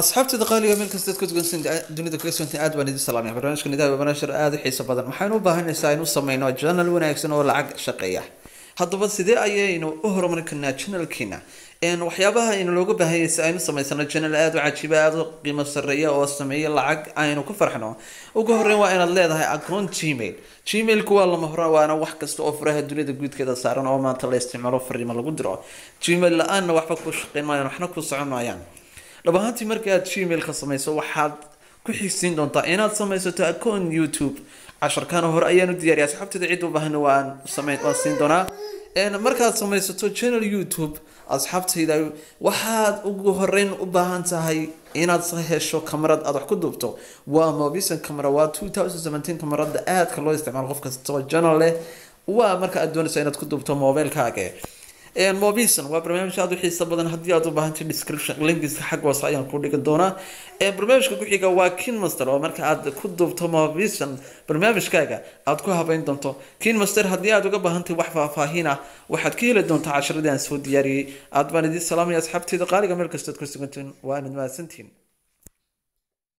Asxaabtada qaaliga, meel kastaad ku tugansan dunida kaga sugantiin, aad baan idin salaamaya. Barnaamijka Nidaam Barnaamij aada u xiiso badan. Waxaynu u baahanaysaa inu sameyno channel wanaagsan oo lacag shaqeeya. Haddaba sidee ayaynu u horumarin karnaa channelkiina? Waxyaabaha aynu looga baahanyay si aynu samaysano channel aada u cajiiba, aada u qiimo sareeya oo sameeya lacag aynu ku farxno, ugu horreyn waa inaad leedahay account Gmail. Gmailku waa lama huraan, waana wax kasta oo furaha dunida guudkeeda saaran oo maanta la isticmaalo, fariimo lagu diro. Gmail la-aanna waxba ku shaqeyn maayaan, waxna ku socon maayaan. Dhab ahaantii, marka aad Gmailka samayso, waxaad ku xigsiin doontaa inaad samaysato account YouTube. Casharkana hore ayaanu diyaariya, asxaabteeda cid u baahan waan sameyn, waan siin doonaa. Markaad samaysato channel YouTube, asxaabtayda, waxaad ugu horeyn u baahan tahay inaad hesho kamarad aad wax ku duubto. Waa Movision camera, waa 2017 kamarada aadka loo isticmaalo. Qof kastoo channel leh waa marka aad doonayso inaad ku duubto mobilkaaga. Movision waa barnaamij aada u xiiso badan. Haddii aad u baahantay, description linkiska xag hoose ayaan ku dhigi doonaa. Barnaamijka ku xiga waa KineMaster, oo marka aad ku duubto Movision barnaamijkaaga aad ku habeyn doonto. KineMaster haddii aad uga baahantay wax faahfaahin ah, waxaad ka heli doontaa casharadii aan soo diyaariyey. Aad baan idiin salaamaya, asxaabteyda qaaliga, meel kastood ku sugantiin, waa inad mahadsantihiin.